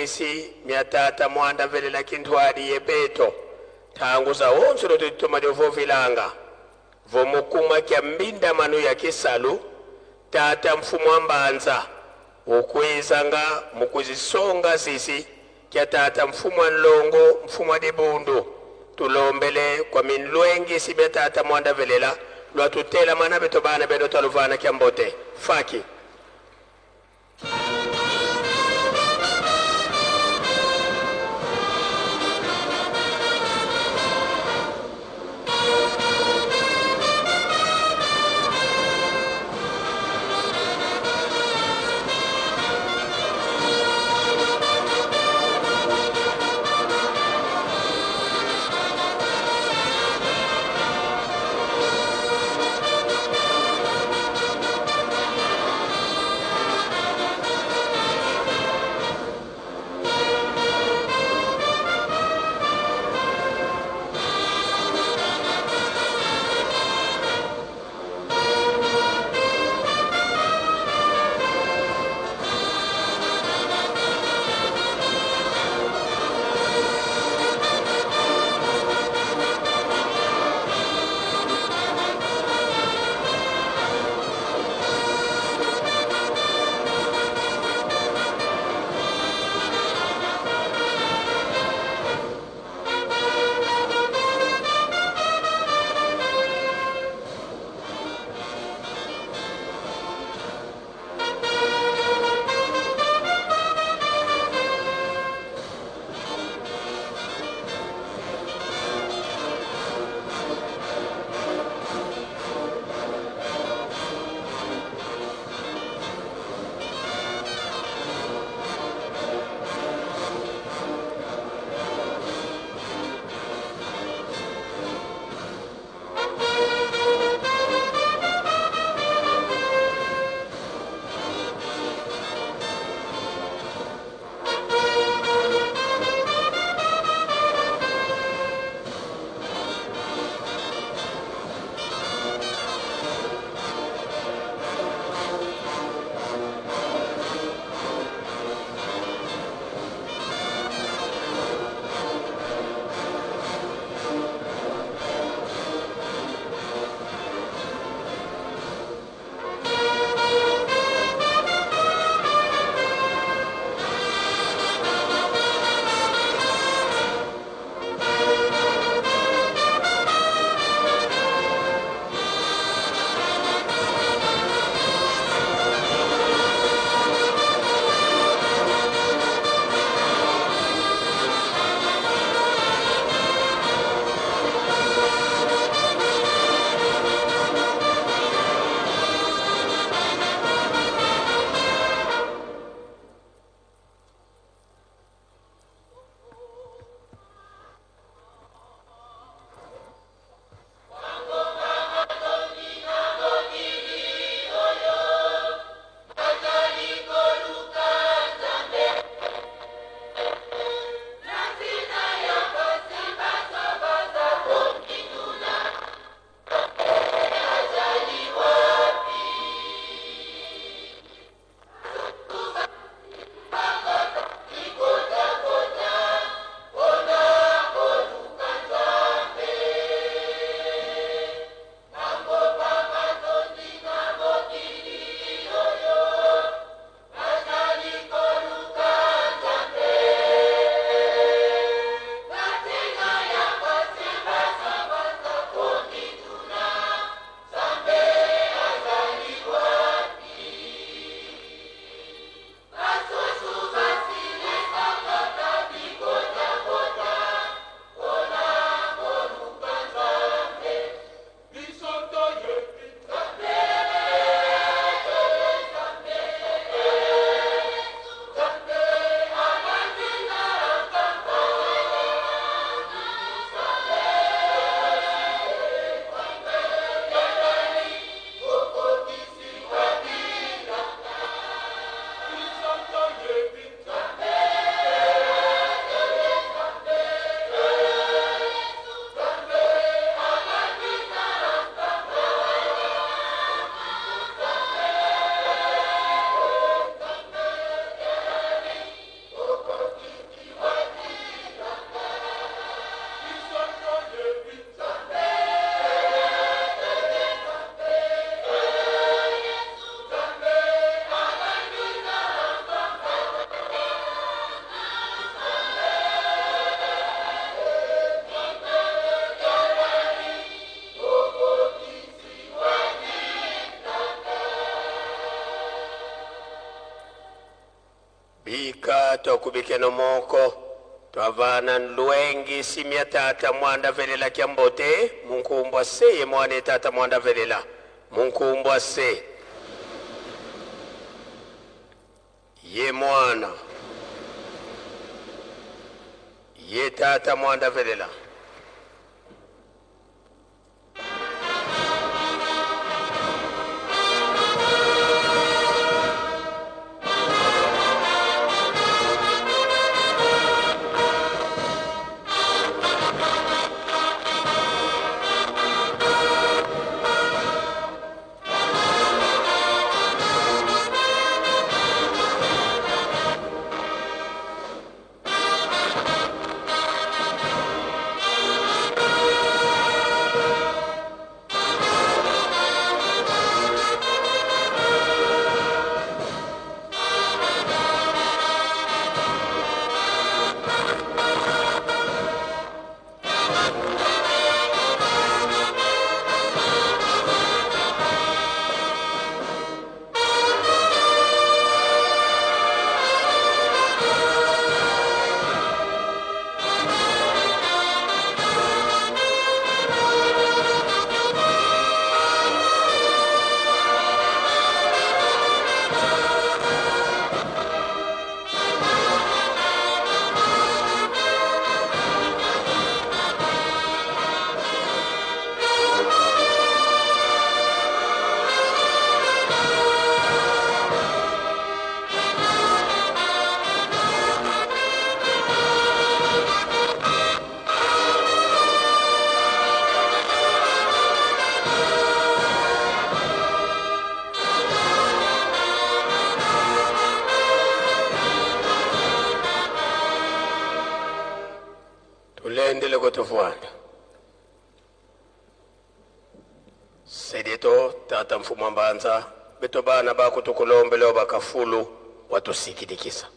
minlwengisi mya tata mwanda velela kinthwadi yepeto thangu za onso lotutuma lyovovilanga vomukuma kya mbinda manu ya kisalu tata mfumu wa mbanza ukwizanga mukuzisonga zizi kya tata mfumu wa nlongo mfumu wa dibundu tulombele kwa minlwengisi bya tata mwanda velela lwatutela mana beto bana beno twaluvana kya mbote faki. Twakubikeno moko twavana nlwengi simya tata mwanda velela kya mbote munkumbwa se ye mwana tata mwanda velela munkumbwa se ye mwana ye tata mwanda velela. Tulendele kutufwanda sedeto tata mfumu mbanza beto bana bakutukulombele bakafulu watusikilikisa.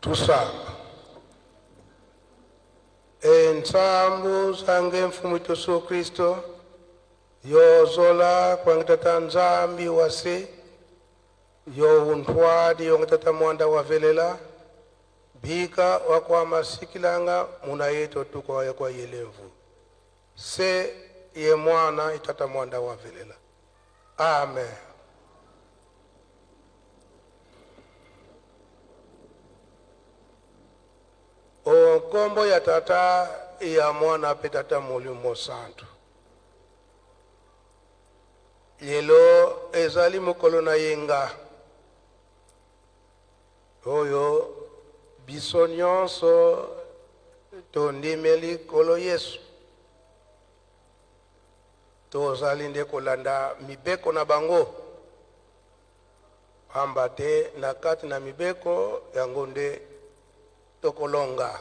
Tusamba entsambu zange mfumu Yesu Kristo yozola kwangitata nzambi wase yo unthwadi yongitata mwanda wavelela bika wakwamasikilanga muna yetu tuko kwa yelemvu se ye mwana itata mwanda wavelela. Amen. Nkombo ya tata ya mwana pe tata molimo santu. Lelo ezali mokolo na yenga oyo biso nyonso tondimeli Nkolo Yesu, tozali nde kolanda mibeko na bango, pamba te na kati na mibeko yango nde tokolonga.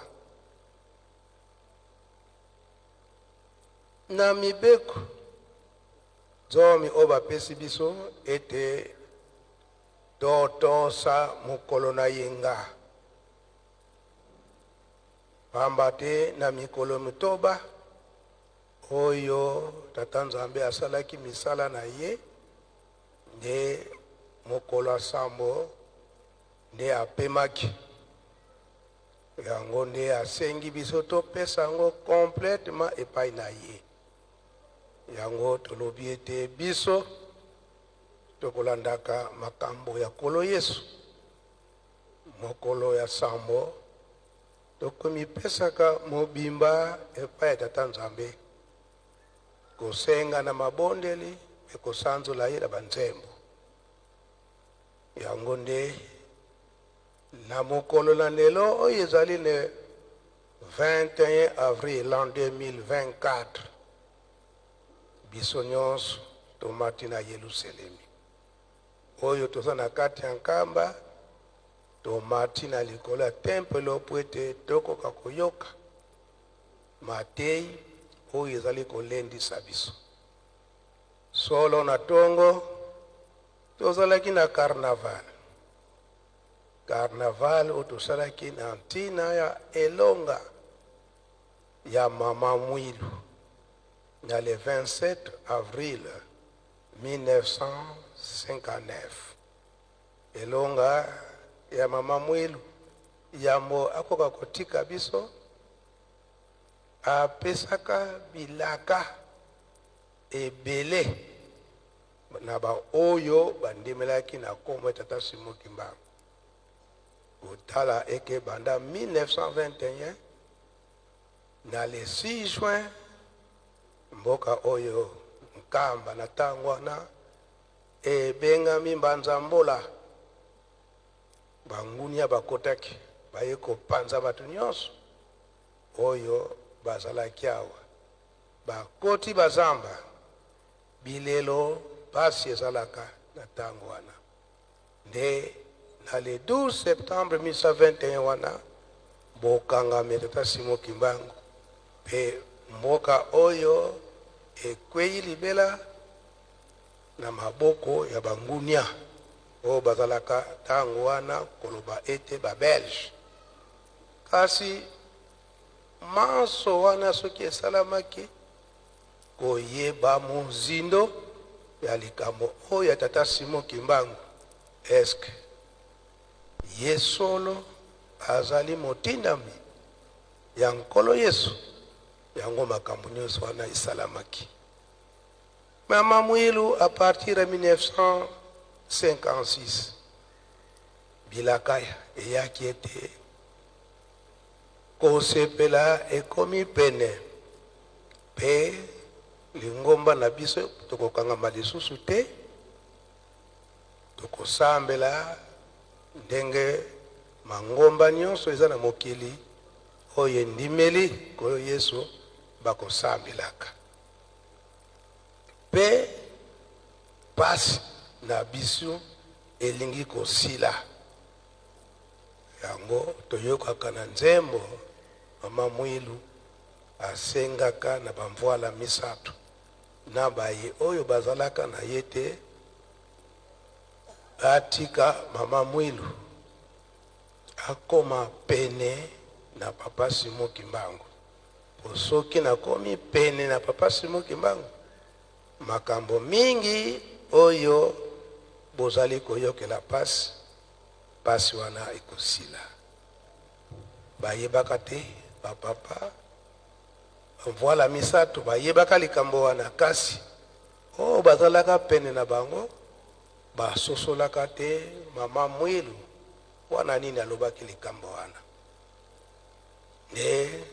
Na mibeko zomi oyo bapesi biso ete totosa mokolo na yenga, pamba te na mikolo mitoba oyo tata Nzambe asalaki misala na ye, nde mokolo ya sambo nde apemaki. Yango nde asengi biso topesa yango complètement epai na ye. Yango tolobi ete biso tokolandaka makambo ya Nkolo Yesu. Mokolo ya sambo tokomipesaka mobimba epai ya Tata Nzambe, kosenga na mabondeli mpe kosanzola ye na banzembo. Yango nde na mokolo na lelo oyo ezali le 21 avril l'an 2024, biso nyonso tomati na Yelusalemi. Oyo toza na kati ya Nkamba, tomati na likolo ya tempelo mpo ete tokoka koyoka mateyi oyo ezali kolendisa biso. Solo na tongo tozalaki na carnaval. Carnaval oyo tosalaki na ntina ya elonga ya Mama Mwilu na le 27 avril 1959. Elonga ya Mama Mwilu yambo akoka kotika biso, apesaka bilaka ebele na baoyo bandimelaki na nkombo ya Tata Simon Kimbangu. Kotala eke banda 1921 na le 6 juin, mboka oyo Nkamba na ntango wana ebengami Mbanza-Mbola, bangunia bakotaki baye kopanza bato nyonso oyo bazalaki awa, bakoti bazamba bilelo pasi ezalaka na ntango wana. Nde na le 12 septembre 1921 wana bokangami ya Tata Simon Kimbangu mpe mboka oyo ekweyi libela na maboko ya bangunia oyo bazalaka ntango wana koloba ete ba Belge. Kasi manso wana soki esalamaki, koyeba mozindo ya likambo oyo ya Tata Simon Kimbangu, est-ce que ye solo azali motindami ya Nkolo Yesu? Yango makambo nyonso wana esalamaki. Mama Mwilu à partir ya 1956 bilaka eyaki ete kosepela ekomi pene mpe lingomba na biso tokokangama lisusu te, tokosambela ndenge mangomba nyonso eza na mokili oyo endimeli Nkolo Yesu bakosambelaka. Mpe pasi na biso elingi kosila. Yango toyokaka na nzembo Mama Mwilu asengaka na bamvuala misato na baye oyo bazalaka na ye te batika Mama Mwilu akoma pene na Papa Simon Kimbangu. Po soki nakomi pene na Papa Simon Kimbangu, makambo mingi oyo bozali koyokela pasi, pasi wana ekosila. Bayebaka te ba papa mvuala misato bayebaka likambo wana, kasi oyo bazalaka pene na bango basosolaka te Mama Mwilu wana nini alobaki likambo wana. Nde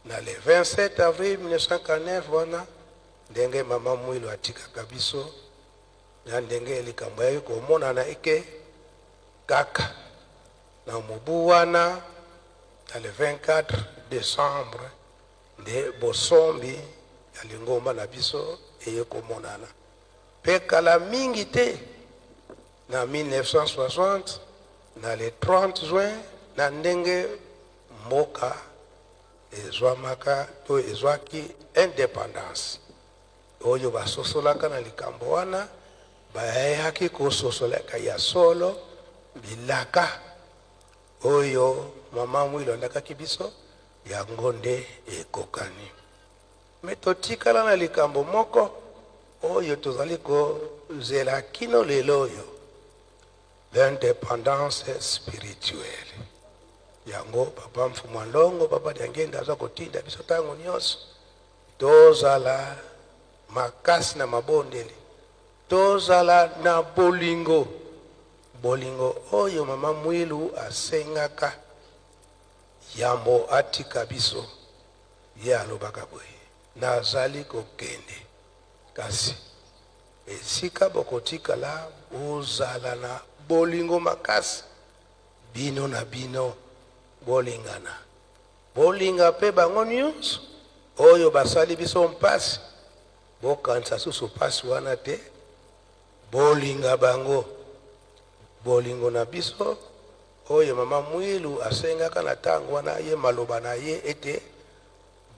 na le 27 avril 1949 wana ndenge Mama Mwilu atikaka biso, na ndenge likambo yaki komonana eke kaka na mobu wana na le 24 decembre nde bosombi ya lingomba na biso eye komonana. Mpe kala mingi te na 1960 na le 30 juin, na ndenge mboka ezwamaka to ezwaki independance, oyo basosolaka na likambo wana bayaki kososolaka ya solo bilaka oyo Mama Mwilu alakaki biso, yango nde ekokani. Me totikala na likambo moko oyo tozali kozela kino lelo oyo, l'independance spirituelle. Yango Papa Mfumu Longo, Papa Diangenda aza kotinda biso ntango nyonso tozala makasi na mabondeli, tozala na bolingo, bolingo oyo mama Mwilu asengaka yambo atika biso. Ye alobaka boye, Nazali kokende, kasi esika bokotikala, bozala na bolingo makasi bino na bino, bolingana. Bolinga mpe bango nyonso oyo basali biso mpasi. Bokanisa susu mpasi wana te, bolinga bango. Bolingo na biso oyo mama Mwilu asengaka na ntango wana, ye maloba na ye ete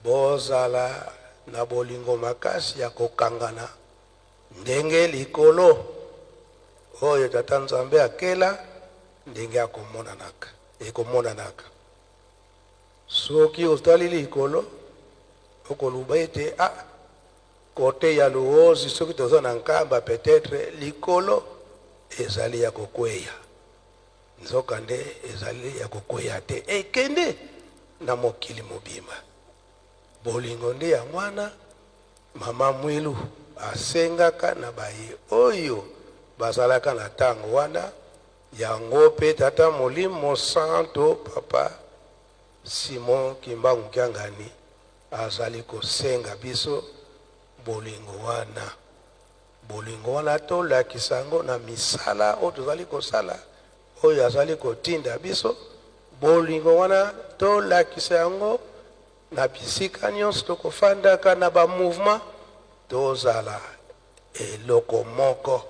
bozala na bolingo makasi ya kokangana ndenge likolo oyo Tata Nzambe akela ndenge akomonanaka, ekomonanaka. Soki otali likolo, okoloba ete ah, kote ya Luozi, soki toza na Nkamba, peut-être likolo ezali ya kokweya. Nzokande ezali ya kokweya te, ekende na mokili mobimba. Bolingo nde yango wana mama Mwilu asengaka na baye oyo bazalaka na tango wana. Yango pe Tata Molimo Santo Papa Simon Kimbangu Kiangani azali kosenga biso bolingo wana. Bolingo wana tolakisa yango na misala oyo tozali kosala, oyo azali kotinda biso. Bolingo wana tolakisa yango na bisika nyonso tokofandaka, na ba mouvement, tozala eloko moko.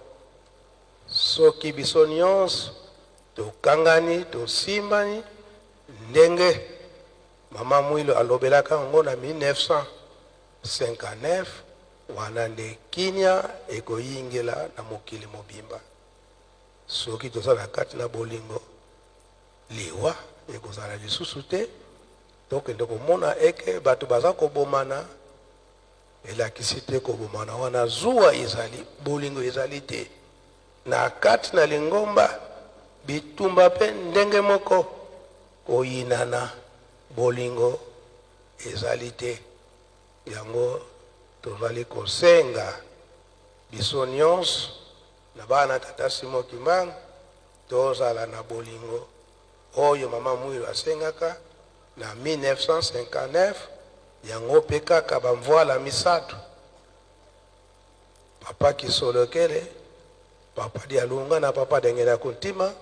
Soki biso nyonso tokangani, tosimbani ndenge mama Mwilu alobelaka yango na 1959, wana nde kimia ekoyingela na mokili mobimba. Soki toza na kati na bolingo, liwa ekozala lisusu te. Tokende komona eke bato baza kobomana, elakisi te kobomana wana zuwa ezali, bolingo ezali te na kati na lingomba. Bitumba mpe ndenge moko, koyinana, bolingo ezali te. Yango tozali kosenga biso nyonso na bana Tata Simon Kimbangu, tozala na bolingo oyo mama Mwilu asengaka na 1959. Yango mpe kaka bamvwala misato, Papa Kisolokele, Papa Dialunga na Papa Dengela Kuntima,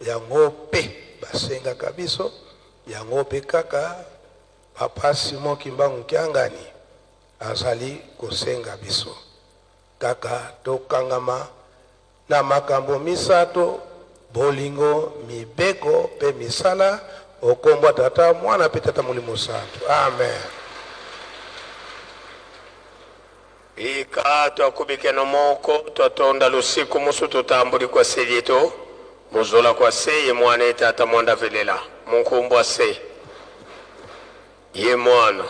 yango mpe basengaka biso. Yango mpe kaka Papa Simon Kimbangu Kiangani azali kosenga biso, kaka tokangama na makambo misato, bolingo, mibeko mpe misala, okombwa Tata, Mwana mpe Tata Molimo Santu. Amen. Ika twakubikeno moko twatonda lusiku musu tutambuli kwa selieto muzola kwa se ye mwana ye tata mwanda velela munkumbwa se ye mwana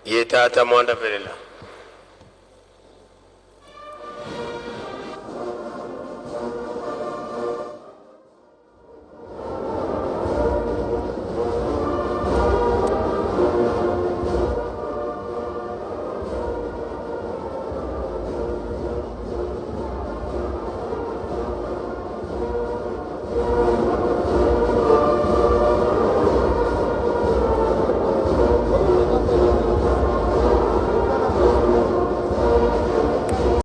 ye tata mwanda velela.